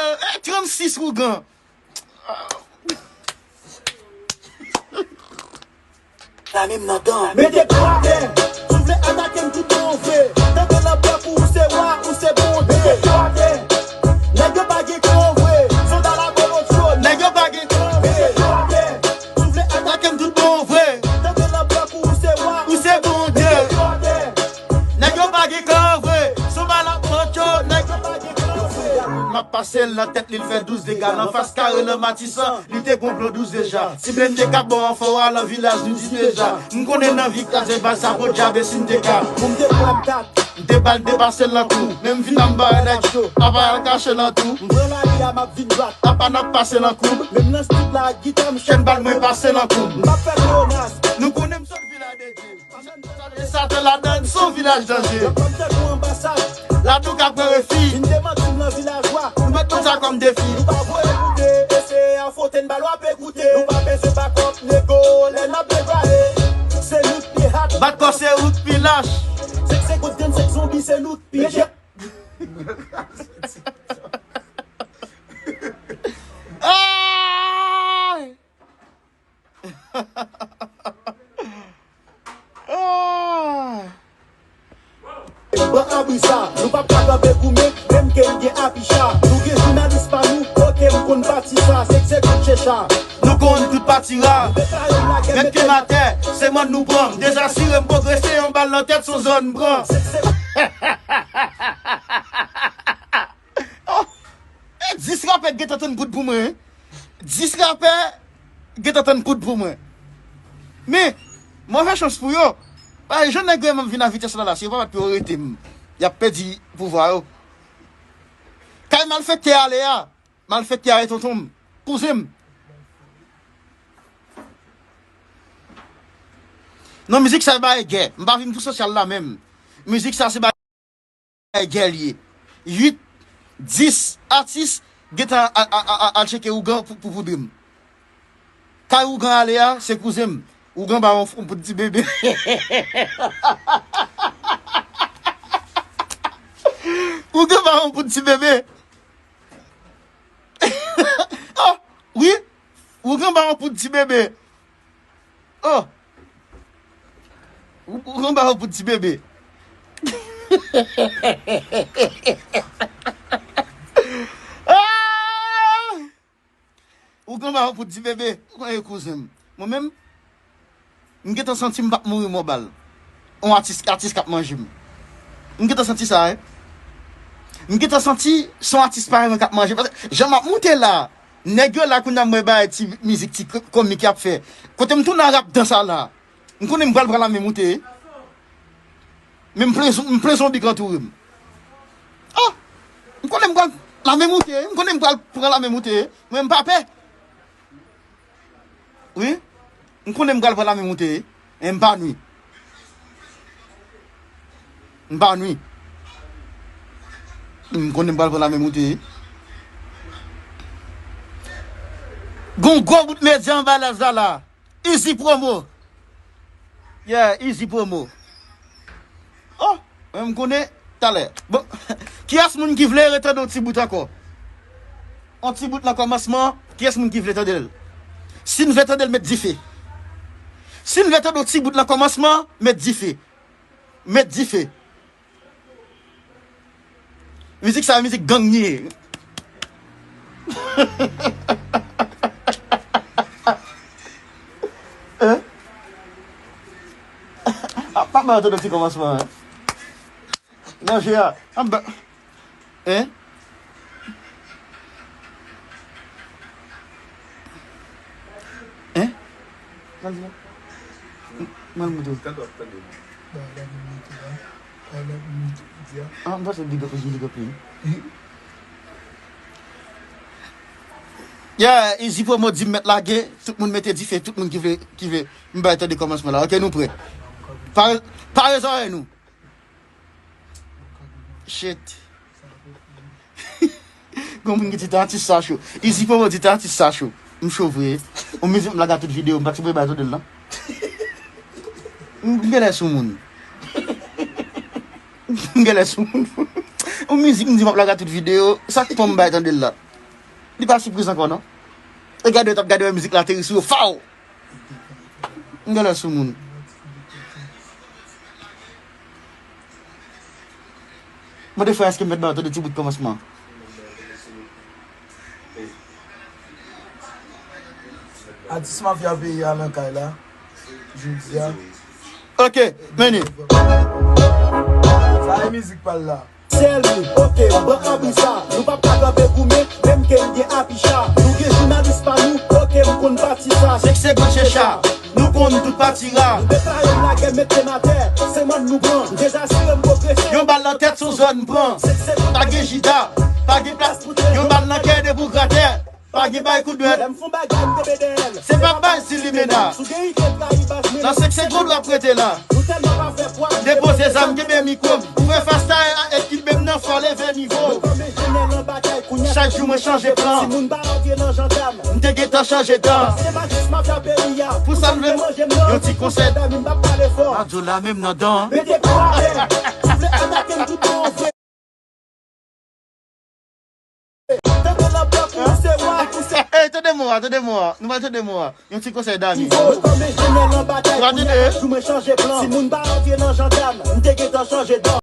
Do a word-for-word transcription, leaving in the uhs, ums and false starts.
Eh, trannsis ougan. Lame m nan tan. Mete pye atè. Si w vle atake m tout bon vre. Tande lanpè pou ou se wa, ou se Bondye. Mete pye atè. Nèg yo pa gen kran vre. Sòlda la polo cho. Nèg yo pa gen kran vre. Mete pye atè. Si w vle atake m tout bon vre. Tande lanpè pou ou se wa, ou se Bondye. Mete pye atè. Nèg yo pa gen kran vre. Sòlda la polo cho. Nèg yo pa gen kran vre. M ap pase l nan tèt li, l fè douz dega. Nan fas kare nan Matisan, li te gon blo douz deja. Si blende ka bon an fò a, nan vilaj nou di deja. M konnen nan vi kraze baz sa, podyab e si m te ka. Pou m te pran kat. M te ba l depase l nan kou. Men m vin anba nèg cho. Apa al kache nan tou. M pran lari a, m ap vin dwat. Apa n ap pase nan koub. Menm nan stil la ak gita, m chèn bal mwen pase nan koub. M ap fè pleyonas. Nou konnen m sot vilaj de Dye. Satan ladann, se yon vilaj danje. Yo kòm tèt ou anbasad. La nou ka pran refi. Vin demanti m nan vilaj wa. Nou met nou sa kòm defi. Nou pa voye koute, eseye a fwote n bal w ap ekoute. Nou pa bezwen bakòp nego, lè n ap devale. Se nou k pi hat. Bat kò se ou k pi lach. Senk senkant grenn, senk zonbi, se nou k pi jèt. Ay! Ah! Ban abri sa, nou p ap ka kanpe goumen, menm ke n gen apicha. Nou gen jounalis pa nou, oke m konn pati sa, se k se tout checha. Nou konn tout pati ra. Met pye m atè, se mòn nou pran. M dezasire m pwogrese, yon bal nan tèt, se yon zòn m pran. Oh! E dis rapè gentan tann poud pou mwen, wi. Dis rapè gentan tann poud pou mwen. Men, move chans pou yo. Paske jan nèg yo menm vin a vitès la la, si yo pa bat pou yo rete m, y ap pèdi pouvwa yo. Kay malfektè ale a, malfektè a e tonton m, kouzen m. Non, mizik sa e bagay gè. M pa vin pou sosyal la menm. Mizik sa se bagay gè l ye. Uit, dis atis gentan al, al, al, al tcheke ougan pou, pou poudre m. Kay ougan ale a, se kouzen m. Ougan ba yon, yon poud ti bebe. Ougan ba yon poud ti bebe. Oh, wi. Ougan ba yon poud ti bebe. Oh. Ou, ou konn ba yo pou ti bebe. Ah! Ou konn ba yo pou ti bebe. Ou konn e kouzen m. Mwen menm, m gentan santi m p ap mouri mò bal. On atis, atis k ap manje m. M gentan santi sa, wi. M gentan santi se on atis parèy mwen k ap manje. Paske jan m ap moute la, nèg yo la kounye a m wè bagay ti mizik ti k-, komik y ap fè. Kote m tounen a rap dan sa la. M konnen m pral pran lame moute. Men m plen zon-, m plen zonbi k antoure m. Ah! M konnen m pral lame moute. M konnen m pral pran lame moute. Mwen m pa pè. Wi. M konnen m pral pran lame moute. Men m pa nwi. M pa nwi. M konnen m pral pran lame moute. Gon gwo bout medya anba laj la la. Easy Promo. Yeah, Easy Promo. Oh, mwen m konnen talè. Bon, kiyès moun ki vle retande yon ti bout ankò? Yon ti bout nan kòmansman, kiyès moun ki vle tande l? Si n vle tande l, met dife. Si n vle tande yon ti bout nan kòmansman, met dife. Met dife. Mizik sa, mizik gang li ye. Hein? Ah, pa ba yo tande ti kòmansman, hein? Nan je a. An ba. Hein? Hein? Sa l di la? M-, mwen, m moute. Tande w ap tande. Ba, la, m moute la. Ba, la, m moute, di a. Ah, m panse big up, big up, wi. Yeah, Easy Promo di m mèt lage, tout moun mete dife, tout moun ki vle, ki vle, m bay tande kòmansman la. Ok, nou prè. Pare, pare zòrèy nou. Shit. Gon moun ki di te atis sa cho. Easy Promo di te atis sa cho. M cho vre. On mizik m lage a tout videyo, m pa t sipoze bay tande l la. M genlè sou moun. M genlè sou moun. On mizik m di m ap lage a tout videyo, sa k pran m bay tande l la? Li pa sipriz ankò non. E gade yo t ap gade wè mizik la ateri sou yo faw. M genlè sou moun. Mande frè èske m mèt ba yo tande ti bout kòmansman. Atis mafya peyi a nan kay la. Jodi a. Ok, men li. Sa e mizik pa l la. Sèl wi, ok, ban abri sa. Nou p ap ka kanpe goumen, menm ke n gen aficha. Nou gen jounalis pa nou, ok, m konn pati sa. Sèk se gwo checha, nou konn tout pati ra. Nou deklare lagè, mete m atè, se mòn nou pran. M deja sire m pwogrese. Yon bal nan tèt, se yon zòn m pran. Sèk se pa gen jida, pa gen plas pou tè. Yon bal nan kè, de boug atè. Pa gen bay kout dwèt. Lè m fon bagay, m tonbe dèyè l. Se pa bay si limena. Si w gen ide, trayi baz mwen. Nan sèk se gwo dwa prete la. Nou tèlman pa fè pwa. Depoze zam, kenbe mikwo m. Pou fè fas a ekip m nan, fò leve nivo. Mwen kòm enjenyè nan batay, kounye a. Chak jou mwen chanje plan. Si moun pa rantre nan jandam. M te gentan chanje dan. Se majis mafya peyi a. Pou sa m vle manje m nan. Yon ti konsèy. M pa pale fò. Radyo la menm nan dan. Mete kò atè. Si w vle atake m tout bon vre. Tande nan bòk ou se wa, ou se. Ey, tande mo a, tande mo a. Nou pral tande mo a. Yon ti konsèy Dami. Mwen kòm enjenyè nan batay, kounye a chak jou mwen chanje plan. Si moun pa rantre nan jandam, m te gentan chanje dan.